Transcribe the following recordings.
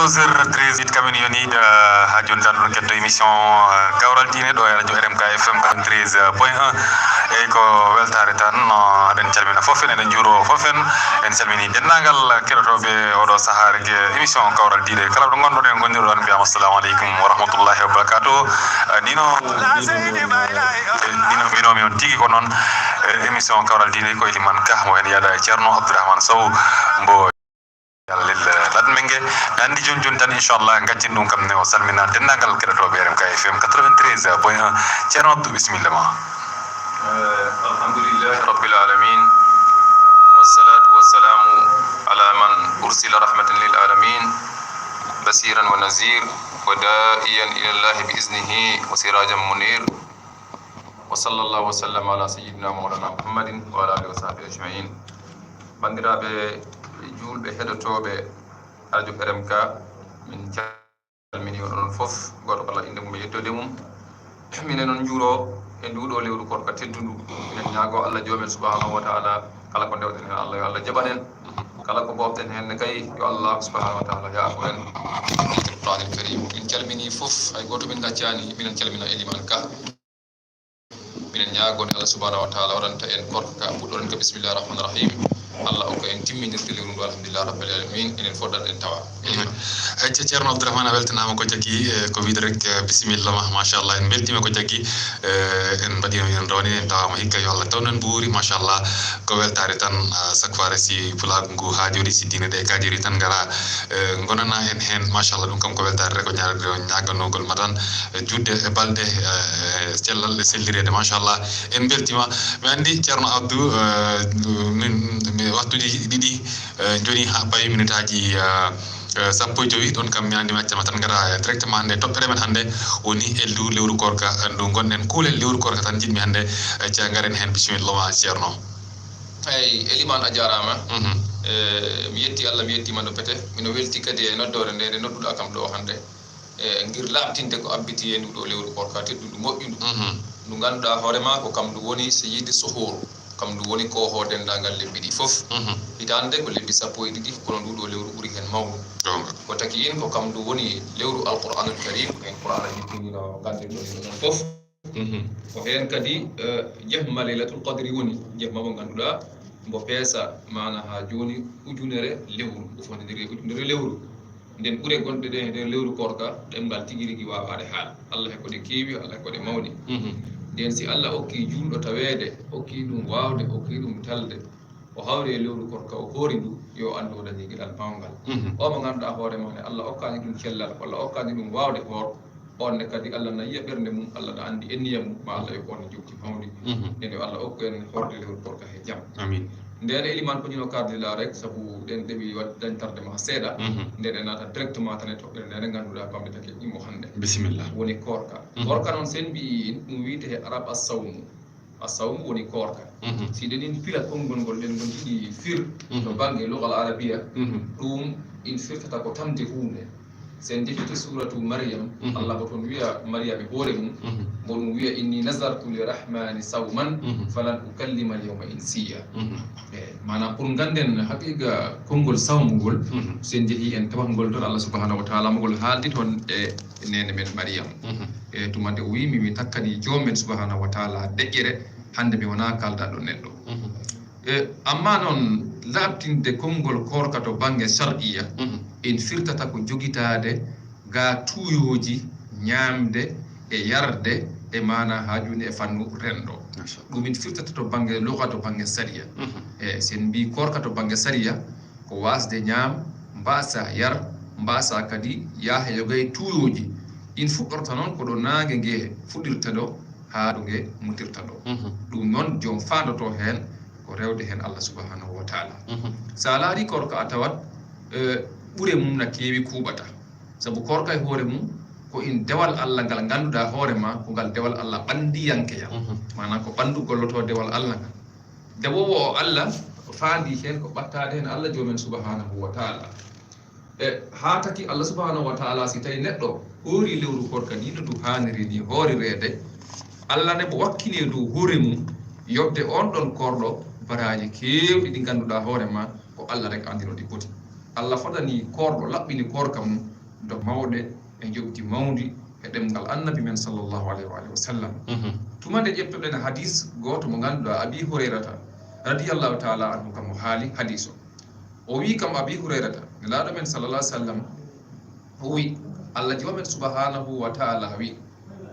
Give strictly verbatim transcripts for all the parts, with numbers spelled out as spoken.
Douze heures treize minutes kamin yoni, eh, ha joni tan ɗon ketto émission, eh, Kawral Diine ɗo e radio R M K F M quatre-vingt-treize point un. Eyyi, ko weltare tan, no, eɗen calmina fof en, eɗen juuro fof en. En calmini denndaangal keɗotooɓe oɗo sahaa rek, eh, émission Kawral Diine. Kala ɗo ngonɗon en, ngondirɗon, mbiyama assalamu aleykum wa rahmatullahi wa barakatuh. Eh, nino, nino, nino, nino mbinomi on tigi ko noon, eh, émission Kawral Diine ko Elimane Ka, mo en yaada e Ceerno Abdourahmane Sow mbo Yalla lel, eh, ladmenge. Mi anndi joni joni tan, inchallah, gaccin ɗum kam ne o salmina denndaangal keɗotooɓe R M K F M quatre-vingt-treize point un. Ceerno Abdou, bisimilla ma. Eh, alhamdulillahi rabbil alamin. Wassalatu wassalamu ala man ursila rahmatan lil alamin. Basiran wa nazir wa da'iyan ila Allahi bi iznihi wa sirajan munir. Wa sallallahu wa sallam ala sayyidina mawlana Muhammadin wa ala alihi wa sahbihi ajma'in. Banndiraaɓe juulɓe heɗotooɓe radio R M K, min calmini onon fof, gooto kala innde mum e yettoode mum. Minen noon njuuro e nduɗo lewru korka teddundu. Minen ñaago Allah joomen subhanahu wa ta'ala, kala ko ndewɗen heen Allah, yo Allah jaɓan en. Kala ko mboofɗen heen ne kay, yo Allah subhanahu wa ta'ala yaafo en. Qur'anil Karim. Min calmini fof, hay gooto min gaccani. Minen calmina Elimane Ka. Minen ñaagoo nde Allah subhanahu wa ta'ala waɗanta en korka ka, puɗɗoɗen ka bismillahi rahmani rahim. Allah okka en timminirde lewru ndu, alhamdulillahi rabbil alamin. Enen fof daɗen tawa. Eyyi, Ce-, Ceerno Abdourahmane, a weltanaama ko jaggi, eh, ko wiide rek, eh, bisimilla ma, machallah, en mbeltiima ko jaggi, eh, en mbaɗiima, en rawni, en tawaama hikka, yo Allah taw noon mbuuri, machallah, ko weltaare tan, ah, chaque fois si pulaagu ngu haajorii, si diine ɗe kaajori tan ngara, eh, ngonana en heen, machallah, ɗum kam ko weltaare rek, ko ñaar-, ñaaganogol ma tan, eh, juutde e balɗe, eh, cellal e sellireede, machallah, en mbeltiima. Mi anndi Ceerno Abdou, eh, min, mi, waktuuji ɗiɗi, eh, joni haa pawi minutaaji, eh, eh, sappo e jowi, ɗon kam mi anndi mi accama tan ngara directement hannde. Toɓɓere men hannde woni e ndu lewru korka, eh, ndu ngonɗen kuulel lewru korka tan njiɗmi hannde, eh, ca ngaren heen, bisimilla ma Ceerno. Eyyi, Elimane a jaaraama. Mhm. Eh, mi yetti Allah, mi yettiima no pete. Mino welti kadi e noddoore nde, nde nodduɗaa kam ɗo hannde. E ngir laaɓtinde ko abbiti e ndu ɗo lewru korka teddundu moƴƴundu. Mhm. Ndu ngannduɗaa hoore ma ko kam ndu woni Sayyidi Suhur, kam ndu woni koohoo denndaangal lebbi ɗi fof. Mhm. Hitaande ko lebbi sappo e ɗiɗi, kono ndu ɗo lewru ɓuri heen mawnu. Goonga. Ko taki in ko kam ndu woni lewru Alqur'aanul Kariim, en Qur'aana jippini no nganndirɗon onon fof. Mhm. Ko heen kadi, eh, jehma Laylatul Qadri woni, jehma mo ngannduɗaa mbo peesa maana haa jooni ujunere lewru, o fotindiri e ujunere lewru. Nden ɓure gonɗe ɗe e nder lewru korka, ɗemngal tigi rigi waawaade haal. Allah e ko ɗe keewi, Allah e ko ɗe mawni. Mhm. Nden si Allah okki juulɗo taweede, okki ɗum waawde, okki ɗum talde, o hawri e lewru korka, o hoori ndu, yo anndu o dañi geɗal mawngal. Mhm. O mo ngannduɗaa hoore ma ne, Allah okkaani ɗum cellal, walla okkaani ɗum waawde hoor, on ne kadi Allah na yiya ɓernde mum, Allah na anndi enniya mum, ma Allah yoɓ on e njoɓdi mawndi. Mhm. Nden yo Allah okku en hoorde lewru korka he jam. Amin. Nden Elimane ko ñino kardila rek, sabu ɗen ɗeɓi waɗ-, dañtarde ma seeɗa. Mhm. Nden en naata directement tan e toɓɓere nde, nde ngannduɗaa bamɗe taki imo hannde. Bisimilla. Woni korka. Mhm. Korka noon sen mbiyi ɗum wiyte he arab as-sawmu. As-sawmu woni korka. Mhm. Si ɗen in pila konngol ngol ɗen ngon jiɗi fir, mhm, to bannge lugal arabiya, mhm, ɗum in firtata ko tamde huunde. Sen jehii to suuratu Maryam, mhm, Allah ko toon wiya Maryam e hoore mum, mhm, mbo ɗum wiya, "Inni nazartu li rahmani sawman, mhm, falan ukallima al yawma insiya." Mhm. E, maanaam pour ngannden haqiqa konngol sawmu ngol, mhm, sen jehii en tawat ngol toon Allah subhanahu wa ta'ala mo ngol haaldi toon e neene men Maryam. Mhm. E, tuma nde o wiimi, "Mi takkani Joom men subhanahu wa ta'ala deƴƴere, hannde mi wonaa kaaldaɗo neɗɗo." Mhm. E, amma noon, laaɓtinde konngol korka to bannge shar'iyya, mhm, en firtata ko jogitaade ga tuuyooji ñaamde e yarde e maana haa jooni e fannu renndo. Masha Allah. Ɗum en firtata to bannge luga, to bannge sariya. Mhm. E, si en mbii korka to bannge sariya, ko waasde ñaam, mbaasa yar, mbaasa kadi yaha yoga e tuuyooji. In fuɗɗorta noon ko ɗo naange nge fuɗirta ɗo, haa ɗo nge mutirta ɗo. Mhm. Ɗum noon, joom faandoto heen ko rewde heen Allah subhanahu wa ta'ala. Mhm. So a laarii korka a tawat, eh, ɓure mum na keewi kuuɓata. Sabu korka e hoore mum ko in dewal Allah ngal ngannduɗaa hoore ma, ko ngal dewal Allah ɓanndiyankeyal. Mhm. Maanaam ko ɓanndu gollotoo dewal Allah ngal. Dewoowo o Allah faandi heen ko ɓattaade heen Allah Joomen subhanahu wa ta'ala. E haa taki Allah subhanahu wa ta'ala, si tawi neɗɗo hoori lewru korka ni no ndu haaniri ni hoorireede, Allah ne mo wakkini e dow hoore mum, yoɓde on ɗon koorɗo baraaji keewɗi ɗi ngannduɗaa hoore ma ko Allah rek anndi no ɗi poti. Allah fodani koorɗo laɓɓini korka mum, do mawɗe e njoɓdi mawndi e ɗemngal Annabi men sallallahu alayhi wa alihi wa sallam. Mhm. Tuma nde ƴettoɗen hadis gooto mo ngannduɗaa Abi Hurayrata radiyallahu taala anhu kam o haali hadis o. O wi'i kam Abi Hurayrata, Nelaaɗo men sallallahu alayhi wa sallam o wi'i, Allah Joomen subhanahu wa taala wi'i,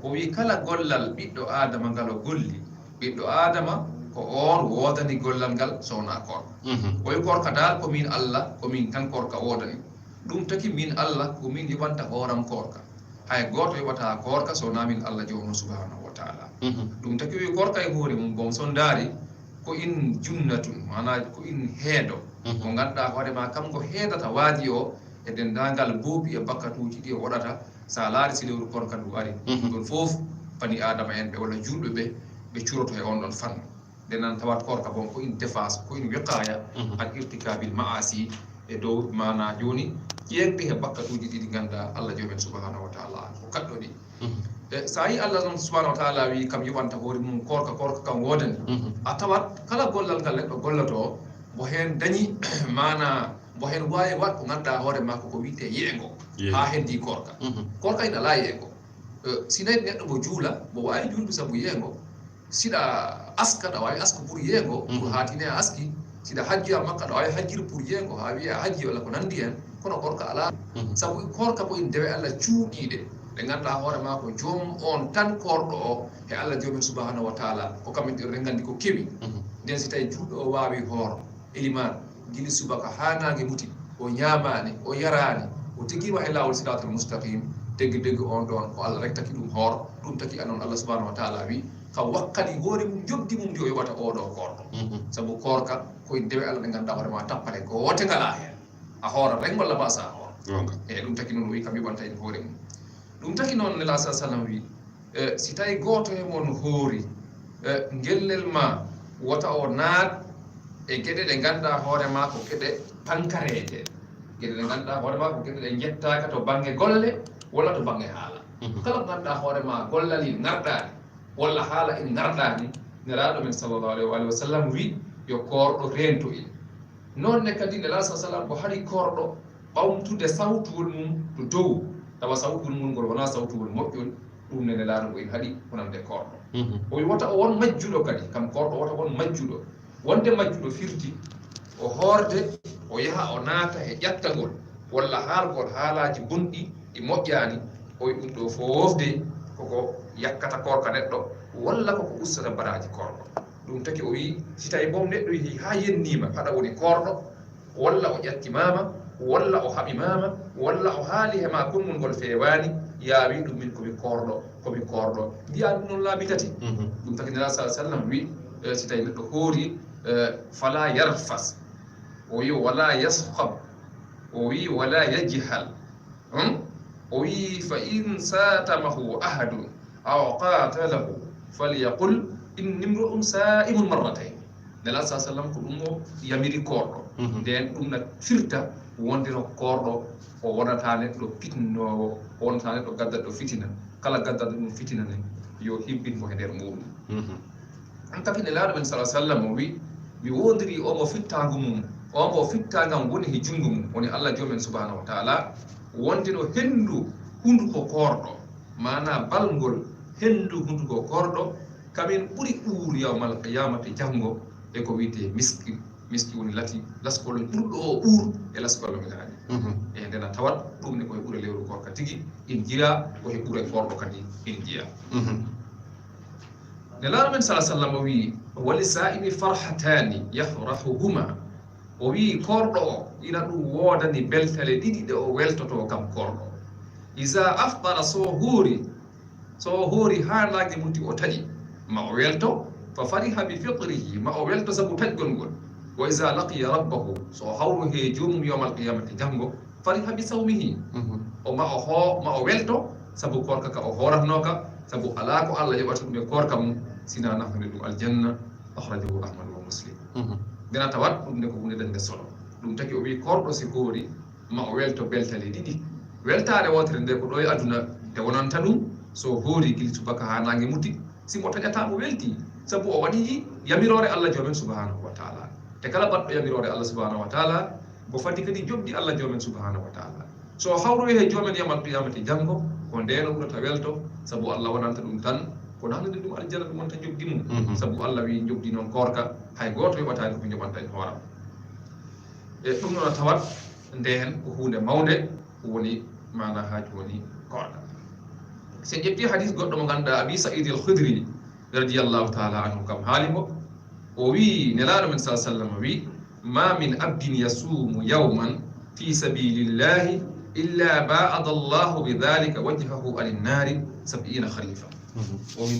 o wi'i, kala gollal ɓiɗɗo Aadama ngal o golli, ɓiɗɗo Aadama ko oon woodani gollal ngal so wonaa koorka. Mhm. O wi'i, koorka daal ko min Allah, ko min tan koorka woodani. Ɗum taki min Allah, ko min yoɓanta hooram koorka. Hay gooto yoɓataa koorka so wonaa min Allah Joomi subhanahu wa taala. Mhm. Ɗum taki o wi'i koorka e hoore mum, bon, so ndaari, ko in junnatun, maanaa ko in heedo, mhm, mo ngannduɗaa hoore maa kam ko heedata waadi o e denndaangal boobi e bakkatuuji ɗi o waɗata, so a laari si lewru koorka ndu ari. Mhm. Ɗum ɗon fof bani Aadama en ɓe walla juulɓe ɓe, ɓe curoto e on ɗon fannu. Nden an tawat koorka bon ko in défense, ko in wiqaya, mhm, an irtikabil ma'asi, e dow maana jooni ƴeeŋde he bakkatuuji ɗi ɗi ngannduɗaa Allah Joomi en subhanahu wa taala ko kaɗɗo ɗi. Mhm. E, so a yii Allah noon subhanahu wa taala wi kam yoɓanta hoore mum koorka, koorka kam woodani. Mhm. A tawat kala gollal ngal neɗɗo golloto, mbo heen dañi maana, mbo heen waawi waɗ ko ngannduɗaa hoore makko ko wiyetee yeeŋgo, yeeŋgo, haa heddii koorka. Mhm. Koorka ina alaa yeeŋgo. E, si neɗɗo mbo juula, mbo waawi juuldu sabu yeeŋgo. Siɗa aska, aɗa waawi aska pour yeeŋgo, pour, mhm, haa tine a aski. Siɗa hajjoya Makka, aɗa waawi hajjir pour yeeŋgo, haa wiya a hajji walla ko nanndi heen. Kono koorka alaa. Mhm. Sabu koorka ko in dewe Allah cuuɗiiɗe. Ɗe ngannduɗaa hoore maa ko joom on tan koorɗo o, he Allah Joomi subhanahu wa taala, ko kamɓe ɗo renngandi ko kewi. Mhm. Nden si tawi juulɗo o waawi hoor, elimaan, gila subaka haa naange muti, o ñaamaani, o yaraani, o tegiima e laawol siraatal mustaqim, degge degge on ɗon ko Allah rek taki ɗum hoor, ɗum taki anon Allah subhanahu wa taala wi, kam wakkani hoore mum, njoɓdi mum ndi o yoɓata oo ɗoo koorɗo. Mhm. Sabu koorka ko e dewe Allah ɗe ngannduɗaa hoore maa tappale goote ngalaa heen. A hoora rek walla ba sa hoor. Goonga. E ɗum taki noon o wi kam yoɓanta en hoore mum. Ɗum taki noon Nelaaɗo sallallahu alayhi wa sallam wi, e, si tawi gooto e mon hoori, e, ngellel ma wota o naat e geɗe ɗe ngannduɗaa hoore maa ko geɗe pankareeje. Geɗe ɗe ngannduɗaa hoore maa ko geɗe ɗe njettaaka to bannge golle walla to bannge haala. Mhm. Kala ko ngannduɗaa hoore maa gollal il ngarɗaani walla haala il ngarɗaani, Nelaaɗo men sallallahu alayhi wa alihi wa sallam wi yo koorɗo reento il. Noon ne kadi Nelaaɗo sallallahu alayhi wa sallam ko hari koorɗo ɓamtude sawtuwol mum to dow, tawa sawtuwol mum ngol wonaa sawtuwol moƴƴol, ɗum ne Nelaaɗo ko en haɗi wonande koorɗo. Mhm. O wi wota o won majjuɗo kadi, kam koorɗo wota won majjuɗo. Wonde majjuɗo firti o hoorde, o yaha o naata e ƴattagol walla haalgol haalaaji bonɗi ɗi moƴƴaani, o wi ɗum ɗo fof de koko yakkata koorka neɗɗo walla koko ustata baraaji koorɗo. Ɗum taki o wi, si tawi boom neɗɗo yehi haa yenniima, haɗa woni koorɗo, walla o ƴattimaama, walla o haɓimaama, walla o haali he maa konngol ngol feewaani, yaa wi ɗum min ko mi koorɗo, ko mi koorɗo. Mbiyaa ɗum noon laabi tati. Mhm. Ɗum taki Nelaaɗo sallallahu alayhi wa sallam wi, e, si tawi neɗɗo hoori, e, fala yarfas, o wi wala yasxab, o wi wala yajhal. Hmm? O wi fa in satamahu ahadun aw qatalahu falyaqul inni mru'un sa'imun marratayn. Nelaaɗo sallallahu alayhi wa sallam ko ɗum o yamiri koorɗo. Mhm. Nden ɗum na firta wonde no koorɗo o wonata neɗɗo fitnoowo, o wonata neɗɗo gaddanɗo fitina. Kala gaddanɗo ɗum fitina ne, yo hibbin mo he nder muɗum. Mhm. Ɗum taki Nelaaɗo men sallallahu alayhi wa sallam o wi, mi wondirii o mo fittaango mum, o mo fittaangam woni he junngo mum, woni Allah Joomi men subhanahu wa taala, wonde no henndu hunnduko koorɗo, maanaa balngol henndu hunnduko koorɗo, kamin ɓuri uur yawmal qiyamati janngo e ko wiyetee miski. Miski woni lati laskol ɓurɗo o uur e laskol men aani. Mhm. E nden a tawat ɗum ne ko e ɓure lewru koorka tigi in jiyaa, ko e ɓure koorɗo kadi in jiyaa. Mhm. Nelaaɗo men sallallahu alayhi wa sallam o wi, wali saa'imi farhatani yafrahuhuma. O wi koorɗo o ina ɗum woodani beltale ɗiɗi ɗe o weltoto kam koorɗo. Iza aftara, so hoori, so o hoori haa naange muti o taƴi, ma o welto, fa fariha bi fitrihi, ma o welto sabu taƴgol ngol. Wa iza laqiya rabbahu, so o hawru he joomum yawmal qiyamati janngo, fariha bi sawmihi. Mhm. O ma o hoo-, ma o welto sabu koorka ka o hooratnooka, sabu alaa ko Allah yoɓata ɗum e koorka mum, sinaa nafude ɗum aljanna. Akhrajahu Ahmad wa Muslim. Mhm. Nden a tawat ɗum ne ko huunde dañde solo. Ɗum taki o wi koorɗo si hoori, ma o welto beltale ɗiɗi. Weltaare wootere nde ko ɗo e aduna nde wonanta ɗum, so hoori gila subaka haa naange muti, si mo taƴataa mo weltii, sabu o waɗii yamiroore Allah Joomen subhanahu wa taala. Te kala baɗɗo yamiroore Allah subhanahu wa taala, mbo fadi kadi joɓdi Allah Joomen subhanahu wa taala. So hawroyi he joomen yawmal qiyamati janngo, ko ndeen o ɓurata welto, sabu Allah waɗanta ɗum tan ko nannude ɗum aljanna, ɗum wonta njoɓdi mum. Sabu Allah wiyi njoɓdi noon koorka, hay gooto yoɓataani ko njoɓanta en hooram. E ɗum noon a tawat ndeen ko huunde mawnde, ko woni maana haaju woni koorka. Si en ƴetti hadis goɗɗo mo ngannduɗaa Abi Sa'id al-Khudri radiyallahu taala anhu kam haali mbo, o wiyi Nelaaɗo men sa sallam wiyi, ma min abdin yasumu yawman fi sabilillahi illa ba'ada Allahu bi dhalika wajhahu anin nari sab'ina kharifa. O wi